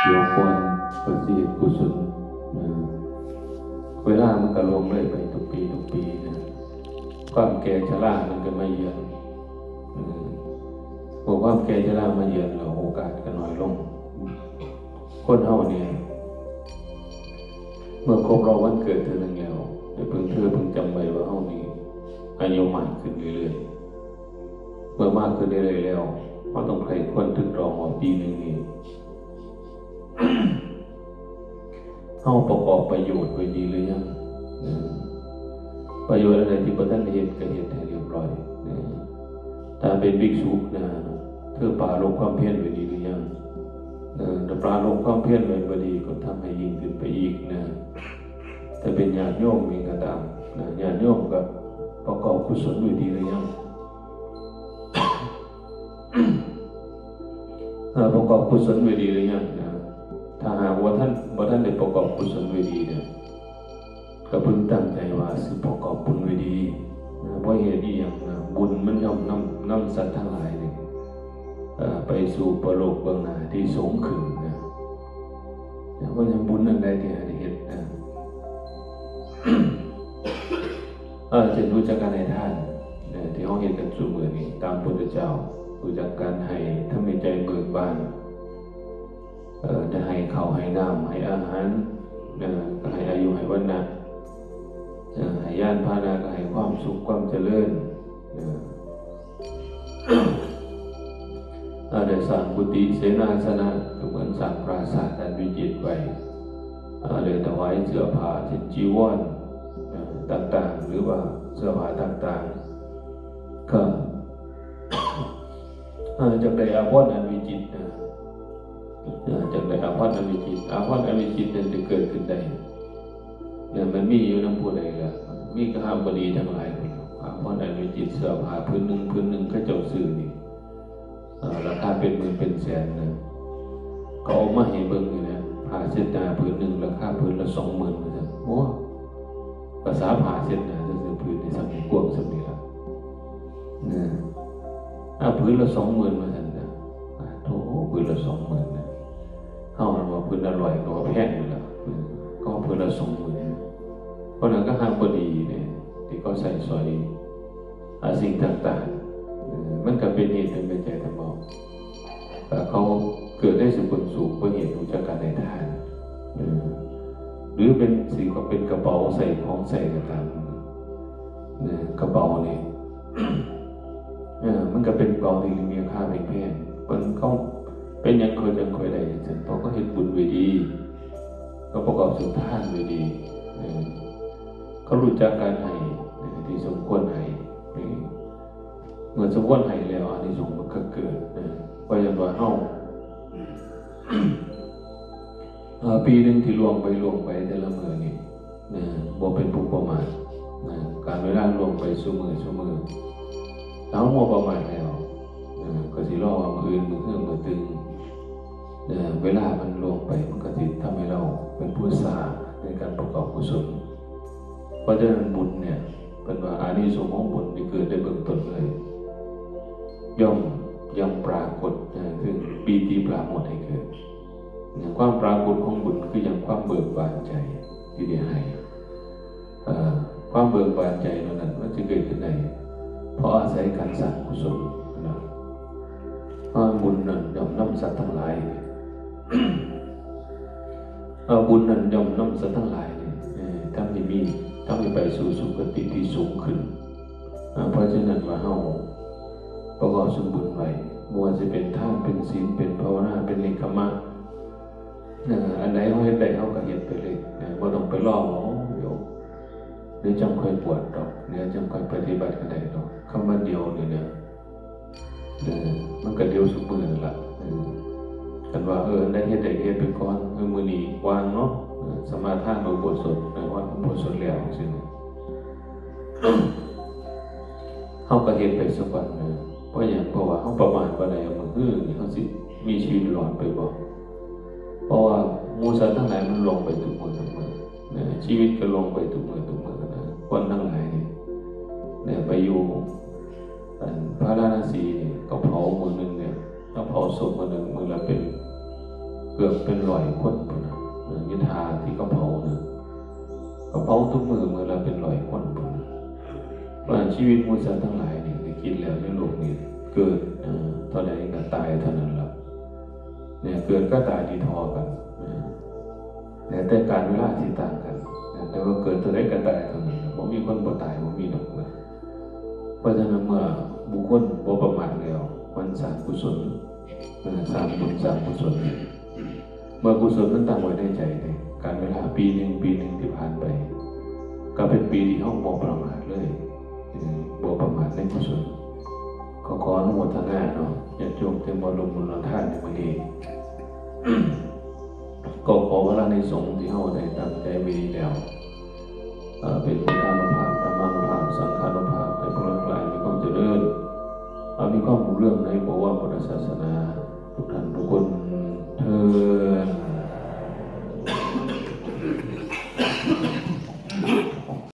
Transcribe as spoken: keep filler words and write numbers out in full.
เดี๋ยวก่อนก็สิเฮ็ดกุศลนะ เวลามันก็ล่วงเลยไปทุกปีทุกปีนะ ความแก่ชรามันก็มาเยือน เออ พอความแก่ชรามาเยือนแล้วโอกาสก็น้อยลง คนเฮาเนี่ย เมื่อครบรอบวันเกิดเทื่อหนึ่งแล้วให้เพิ่งเธอเพิ่งจำไว้ว่าเฮานี่อายุมากขึ้นเรื่อยๆ เมื่อมากขึ้นเรื่อยๆแล้วเฮาต้องใคร่ครวญตรึกตรองว่าปีหนึ่งนี่ เฮาประกอบประโยชน์ไว้ดีหรือยัง เออ ประโยชน์อันใดที่บ่ทันได้เฮ็ดก็เฮ็ดให้เรียบร้อย เออ ถ้าเป็นภิกษุนะ เธอปรารภความเพียรไว้ดีหรือยัง เออ ถ้าปรารภความเพียรไว้บ่ดีก็ทำให้ยิ่งขึ้นไปอีกนะ ถ้าเป็นญาติโยมเองก็ตามนะ ญาติโยมก็ประกอบกุศลไว้ดีหรือยัง เอ่อ ประกอบกุศลไว้ดีหรือยังนะ ถ้าหากว่าท่าน บ่ทันได้ประกอบกุศลไว้ดีเนี่ย ก็พึงตั้งใจว่าสิประกอบบุญไว้ดีนะ เพราะเหตุอีหยังนะ บุญมันย่อมนำ นำสัตว์ทั้งหลายเนี่ย เอ่อ ไปสู่ปรโลกเบื้องหน้าที่สูงขึ้นนะ นะ เพราะฉะนั้นบุญอันใดที่ได้เฮ็ดนะ เออ เช่นรู้จักการให้ทาน เออ ที่เฮาเฮ็ดกันซุมื้อนี้ ตามพุทธเจ้า รู้จักการให้ ทำให้ใจเบิกบาน เออ ได้ให้ข้าวให้น้ำ ให้อาหาร เออ ก็ให้อายุ ให้วรรณะ เออ ให้ยานพาหนะ ก็ให้ความสุข ความเจริญ เออ เออ ได้สร้างกุฏิเสนาสนะ ก็เหมือนสร้างปราสาทอันวิจิตรไว้ เออ ได้ถวายเสื้อผ้า เช่นจีวร เออ ต่างๆ หรือว่าเสื้อผ้าต่างๆ ก็ เออ จักได้อาภรณ์อันวิจิตรนะ เออ จักได้อาภรณ์อันวิจิตร อาภรณ์อันวิจิตรเนี่ยจะเกิดขึ้นได้ เนี่ย มันมีอยู่นำผู้ใดล่ะ มีคหบดีทั้งหลาย อาภรณ์อันวิจิตร เสื้อผ้าผืนหนึ่ง ผืนหนึ่ง เขาเจ้าซื้อนี่ เอ่อ ราคาเป็นหมื่นเป็นแสนนะ เขาเอามาให้เบิ่งนี่นะ ผ้าเช็ดหน้าผืนหนึ่ง ราคาผืนละสองหมื่น ว่าซั่น โอ้ ภาษาผ้าเช็ดหน้าซื่อๆ ผืนนี่ส่ำนี่ กว้างส่ำนี่ล่ะ นะ อ่ะ ผืนละสองหมื่น ว่าซั่นนะ อ่ะ โถ ผืนละสองหมื่นนะ เฮาหั้นว่าผืนละร้อยก็ว่าแพงอยู่แล้ว อืม ก็ผืนละสองหมื่น เพราะนั้นคหบดีเนี่ย ที่เขาใส่สอย อ่า สิ่งต่างๆ เออ มันก็เป็นเหตุเป็นปัจจัยทำเอา เอ่อ เขาเกิดได้สกุลสูงเพราะเหตุรู้จักการให้ทาน เออ หรือเป็นสิ่งของ เป็นกระเป๋าใส่ของใส่ก็ตาม เออ กระเป๋าเนี่ย เออ มันก็เป็นกระเป๋าที่มีราคาแพงๆ เพิ่นเขาเป็นหยังเขาจังค่อยได้จังซั่น เพราะเขาเฮ็ดบุญไว้ดี เขาประกอบสุทานไว้ดี เออ เขารู้จักการให้ เออ ที่สมควรให้ เออ เมื่อสมควรให้แล้ว อานิสงส์มันก็เกิด เออ เพราะฉะนั้นว่าเฮา เอ่อ ปีหนึ่งที่ล่วงไปล่วงไปแต่ละมื้อนี่ นะ บ่เป็นผู้ประมาท นะ การเวลาล่วงไปซุมื้อซุมื้อ ถ้าเฮามัวประมาทแล้ว นะ ก็สิรอว่ามื้ออื่น มื้อฮือ มื้อตื่น นะ เวลามันล่วงไป มันก็สิทำให้เราเป็นผู้ช้าในการประกอบกุศล เพราะฉะนั้นบุญเนี่ย เพิ่นว่าอานิสงส์ของบุญที่เกิดในเบื้องต้นเลย ย่อม ย่อมปรากฏ นะ คือปีติปราโมทย์ให้เกิด นะ ความปรากฏของบุญคืออย่างความเบิกบานใจที่ได้ให้ เอ่อ ความเบิกบานใจเหล่านั้นมันจะเกิดขึ้นได้ เพราะอาศัยการสร้างกุศลนะ เพราะบุญนั้นย่อมนำสัตว์ทั้งหลาย เอ่อ บุญนั้นย่อมนำสัตว์ทั้งหลายเนี่ย เอ่อ ทำให้มี ทำให้ไปสู่สุคติที่สูงขึ้น อ่า เพราะฉะนั้นว่าเฮาประกอบสมบูรณ์ไว้ บ่ว่าสิเป็นทาน เป็นศีล เป็นภาวนา เป็นเนกขมะ เอ่อ อันใดเฮาเฮ็ดได้เฮาก็เฮ็ดไปเลย เอ่อ บ่ต้องไปรอว่า โอ้ เดี๋ยว เดี๋ยวจั่งค่อยบวชดอก เดี๋ยวจั่งค่อยปฏิบัติก็ได้ดอก คำว่าเดี๋ยวนี่นะ เออ มันก็เดี๋ยวซุมื้อนั่นล่ะ เออ คันว่า เออ อันใดเฮ็ดได้เฮ็ดไปก่อน เออ มื้อนี้ว่างเนาะ เออ สมาทานอุโบสถ เออ วันอุโบสถแล้วจั่งซี้นะ เฮาก็เฮ็ดไปซะก่อน เออ เพราะหยัง เพราะว่าเฮาประมาทบ่ได้ มื้อฮือนี่เฮาสิมีชีวิตรอดไปบ่ เพราะว่าหมู่สัตว์ทั้งหลายมันล่วงไปทุกมื้อทุกมื้อนะ ชีวิตก็ล่วงไปทุกมื้อทุกมื้อนะ คนทั้งหลายนี่ เนี่ย ไปอยู่ อันพาราณสีนี่ ก็เผามื้อหนึ่งเนี่ย ก็เผาศพมื้อหนึ่ง มื้อละเป็น เกือบเป็นร้อยคนพุ้นนะ เออ อยู่ท่าที่เขาเผานะ เขาเผาทุกมื้อ มื้อละเป็นร้อยคนพุ้นนะ เพราะฉะนั้นชีวิตหมู่สัตว์ทั้งหลายนี่ ได้คิดแล้วในโลกนี้ เกิด เอ่อ เท่าใดก็ตายเท่านั้นล่ะ เนี่ย เกิดกับตายนี่ท่อกัน นะ แล้วแต่กาลเวลาสิต่างกัน นะ แต่ว่าเกิดเท่าใดก็ตายเท่านั้น บ่มีคนบ่ตาย บ่มีดอกนะ เพราะฉะนั้นเมื่อบุคคลบ่ประมาทแล้ว มันสร้างกุศล เอ่อ สร้างบุญ สร้างกุศล เมื่อกุศลมันตั้งไว้ในใจเนี่ย กาลเวลาปีหนึ่ง ปีหนึ่งที่ผ่านไป ก็เป็นปีที่เฮาบ่ประมาทเลย เอ่อ บ่ประมาทในกุศล ก็ขออนุโมทนาเนาะ ญาติโยมที่มาร่วมบุญร่วมทานในมื้อนี้ ก็ขอพลานิสงส์ที่เฮาได้ตั้งใจไว้ดีแล้ว เอ่อ เป็นพุทธานุภาพ ธรรมานุภาพ สังฆานุภาพ ให้พวกเราทั้งหลายมีความเจริญ เอามีความรุ่งเรืองในบวรพุทธศาสนา ทุกท่านทุกคนเทอญ